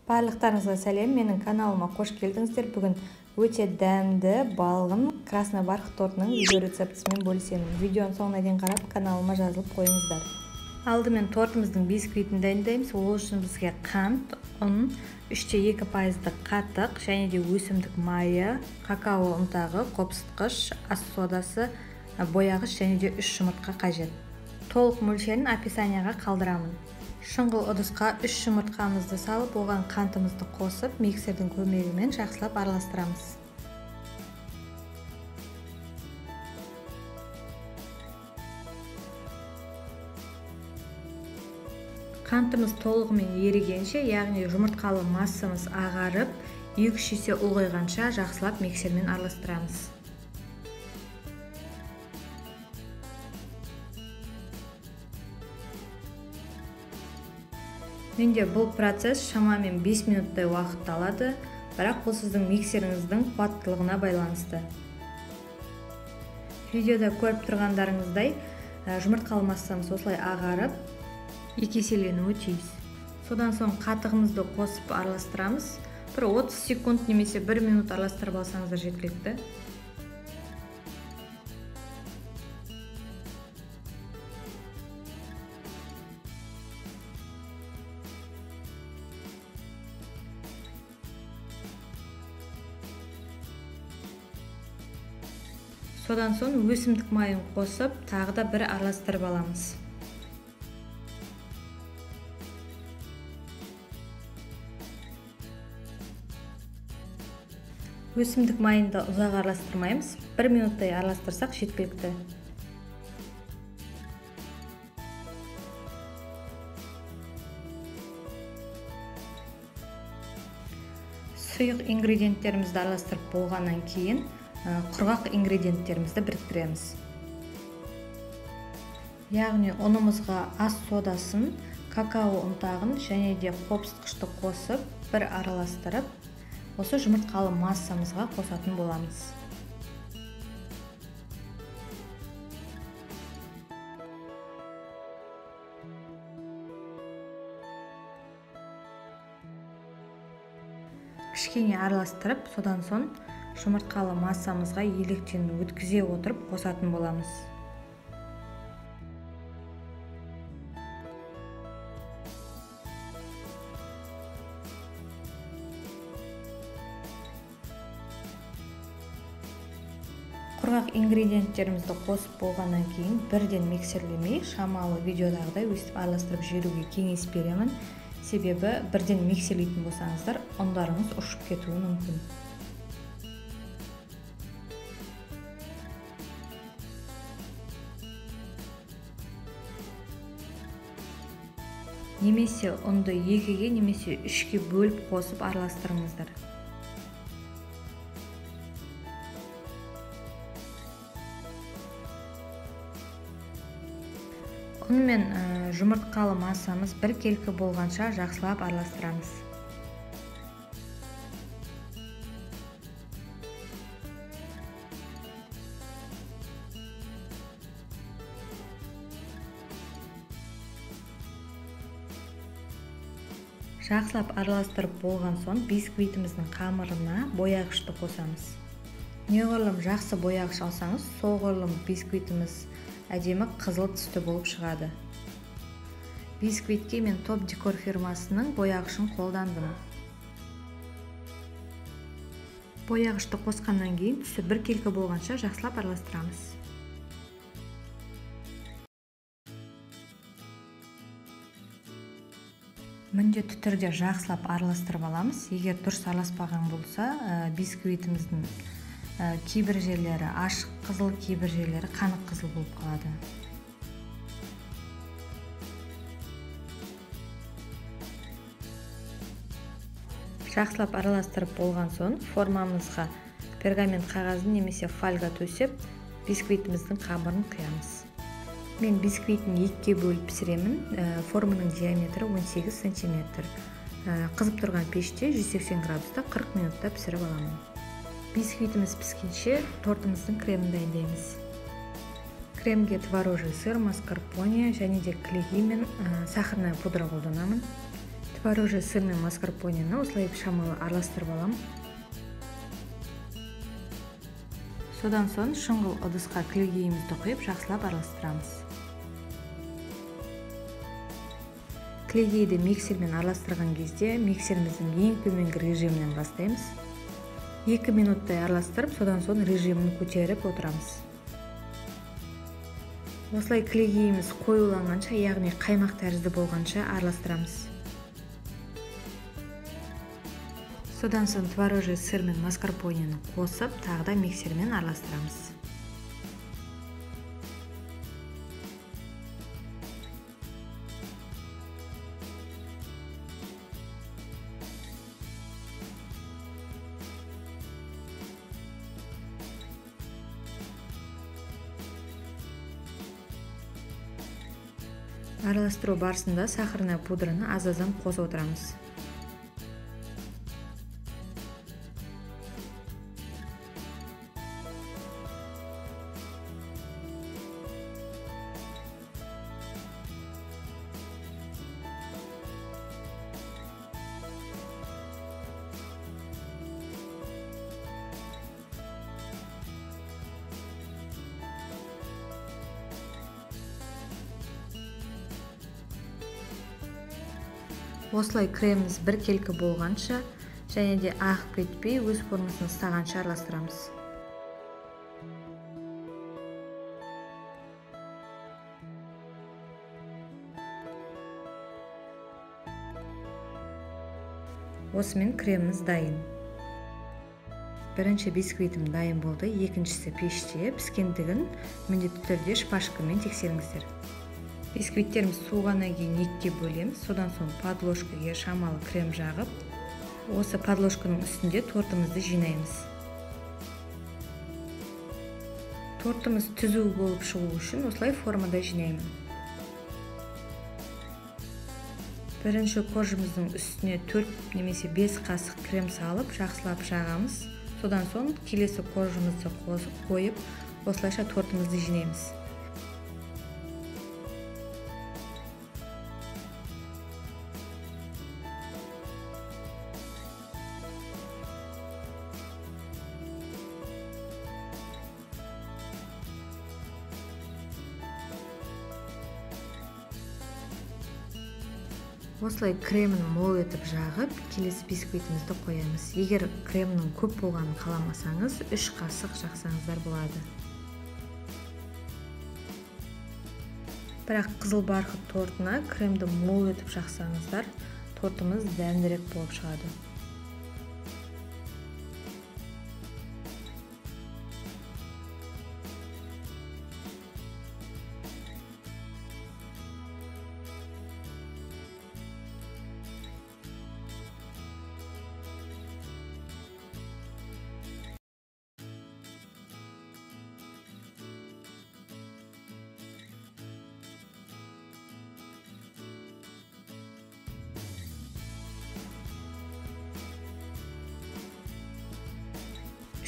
Барлықтарыңызға сәлем, менің каналыма қош келдіңіздер. Бүгін өте дәмді балғын красный бархат тортының видео рецептісімен бөлісемін. Видеоның соңына дейін қарап, каналыма жазылып қойыңыздар. Алдымен тортымыздың бисквитін дайындаймыз. Ол үшін бізге қант, ұн, 3,2% қатық және де өсімдік майы, какао ұнтағы, қопсытқыш, ас содасы, бояғыш және де 3 жұмыртқа қажет. Толық мөлшерін описанияға қалдырамын. Шұңғыл ыдысқа 3 жұмыртқамызды салып, оған қантымызды қосып, миксердің көмегімен жақсылап араластырамыз. Қантымыз толығымен ерігенше, яғни жұмыртқалы массамыз ағарып, 2-3 есе ұлғайғанша жақсылап миксермен араластырамыз. Менде бұл процесс шамамен 5 минуттай уақыт алады, бірақ бұл сіздің миксеріңіздің қуаттылығына байланысты. Видеода көріп тұрғандарыңыздай, жұмыртқалы массамыз осылай ағарып, екі еселенуі тиіс. Содан соң қатығымызды қосып араластырамыз. Бір 30 секунд немесе 1 минут араластырып алсаңыздар жеткілікті. Содан соң өсімдік майын қосып, тағы да бір араластырып аламыз. Өсімдік майын да ұзақ араластырмаймыз, 1 минуттай араластырсақ жеткілікті. Сұйық ингредиенттерімізді араластырып болғаннан кейін құрғақ ингредиенттерімізді біріктіреміз. Яғни ұнымызға ас содасын, какао ұнтағын және де қопсытқышты қосып, бір араластырып, осы жұмыртқалы массамызға қосатын боламыз. Кішкене араластырып, содан соң жұмыртқалы массамызға електен өткізе отырып қосатын боламыз. Құрғақ ингредиенттерімізді қосып болғаннан кейін бірден миксерлемей, шамалы видеодағыдай өстіп араластырып жіберуге кеңес беремін. Себебі бірден миксерлейтін болсаңыздар, ұндарыңыз ұшып кетуі мүмкін. Немесе ұнды 2-ге, немесе 3-ке бөліп қосып араластырыңыздар. Ұн мен жұмыртқалы массамыз біркелкі болғанша жақсылап араластырамыз. Жақсылап араластырып болған соң бисквитіміздің қамырына бояғышты қосамыз. Неғұрлым жақсы бояғыш алсаңыз, соғұрлым бисквитіміз әдемі қызыл түсті болып шығады. Бисквитке мен Топ Декор фирмасының бояғышын қолдандым. Бояғышты қосқаннан кейін түсі біркелкі болғанша жақсылап араластырамыз. Міндетті түрде жақсылап араластырып аламыз. Егер дұрыс араласпаған болса, бисквитіміздің кейбір жерлері ашық қызыл, кейбір жерлері қанық қызыл болып қалады. Жақсылап араластырып болған соң формамызға пергамент қағазын немесе фольга төсеп, бисквитіміздің қамырын құямыз. Мен бисквитін 2-ге бөліп пісіремін. Форманың диаметрі 18 сантиметр. Қызып тұрған пеште 180 градуста 40 минутта пісіріп аламын. Бисквитіміз піскенше тортымыздың кремін дайындаймыз. Кремге творожный сыр, маскарпоне және де клей мен сахарная пудра қолданамын. Творожий сыр мен маскарпонені осылай шамалы араластырып аламын. Содан соң шұңғыл ыдысқа кілегейімізді құйып жақсылап араластырамыз. Кілегейді миксермен араластырған кезде миксеріміздің ең төменгі режимінен бастаймыз. 2 минуттай араластырып, содан соң режимін көтеріп отырамыз. Осылай кілегейіміз қоюланғанша, яғни қаймақ тәрізді болғанша араластырамыз. Содан соң творожий сыр мен маскарпонені қосып, тағы да миксермен араластырамыз. Араластыру барысында сахарная пудраны аз-аздан қосып отырамыз. Осылай креміміз біркелкі болғанша және де ағып кетпей өз формасын ұстағанша араластырамыз. Осымен креміміз дайын. Бірінші бисквитім дайын болды, екіншісі пеште піскендігін міндетті түрде шпажкамен тексеріңіздер. Бисквиттеріміз суығаннан кейін екіге бөлеміз, содан соң подложкаға шамалы крем жағып, осы подложканың үстінде тортымызды жинаймыз. Тортымыз түзу болып шығу үшін осылай формада жинаймын. Бірінші коржымыздың үстіне 4 немесе 5 қасық крем салып, жақсылап жағамыз. Содан соң келесі коржымызды қосып қойып, осылайша тортымызды жинаймыз. Осылай кремін мол етіп жағып, келесі бисквитімізді қоямыз. Егер кремнің көп болғанын қаламасаңыз, 3 қасық жақсаңыздар болады. Бірақ қызыл барқыт тортына кремді мол етіп жақсаңыздар, тортымыз дәмдірек болып шығады.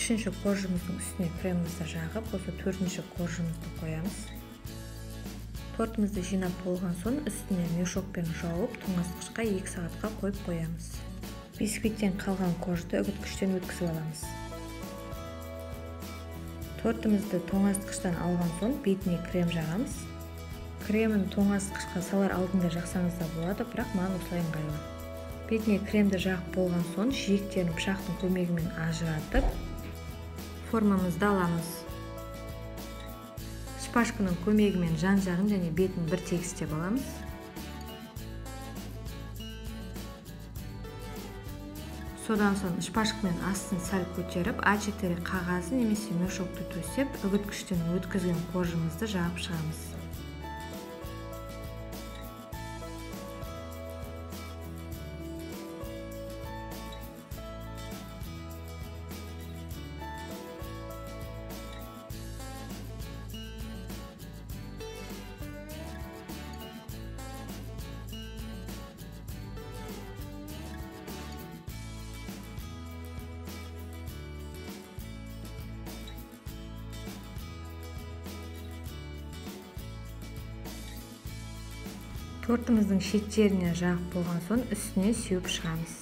Үшінші коржымыздың үстіне кремімізді жағып, осы төртінші коржымызды қоямыз. Тортымызды жинап болған соң үстіне мешокпен жауып, тоңазытқышқа 2 сағатқа қойып қоямыз. Бисквиттен қалған коржды үгіткіштен өткізіп аламыз. Тортымызды тоңазытқыштан алған соң бетіне крем жағамыз. Кремін тоңазытқышқа салар алдында жақсаңыз да болады, бірақ маған осылай ыңғайлы. Бетіне кремді жағып болған соң жиектерін пышақтың көмегімен ажыратып, формамызды аламыз. Шпажканың көмегімен жан-жағын және бетін бір тегістеп аламыз. Содан соң шпажкамен астын сәл көтеріп, А4 қағазын немесе мешокты төсеп, үгіткіштен өткізген коржымызды жағып шығамыз. Тортымыздың шеттеріне жағып болған соң үстіне сеуіп шығамыз.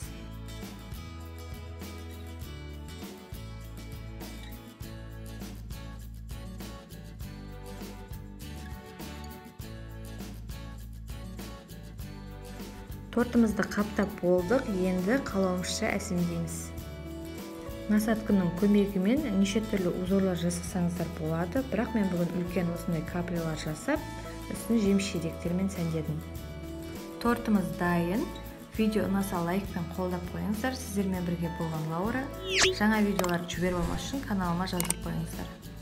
Тортымызды қаптап болдық, енді қалауымызша әсемдейміз. Насадканың көмегімен неше түрлі узорлар жасасаңыздар болады, бірақ мен бүгін үлкен осындай каплялар жасап, үстін жеміс жидектермен сәндедім. Тортымыз дайын. Видео ұнаса лайкпен қолдап қойыңыздар. Сіздермен бірге болған Лаура. Жаңа видеоларды жіберіп алмас үшін каналыма жазылып қойыңыздар.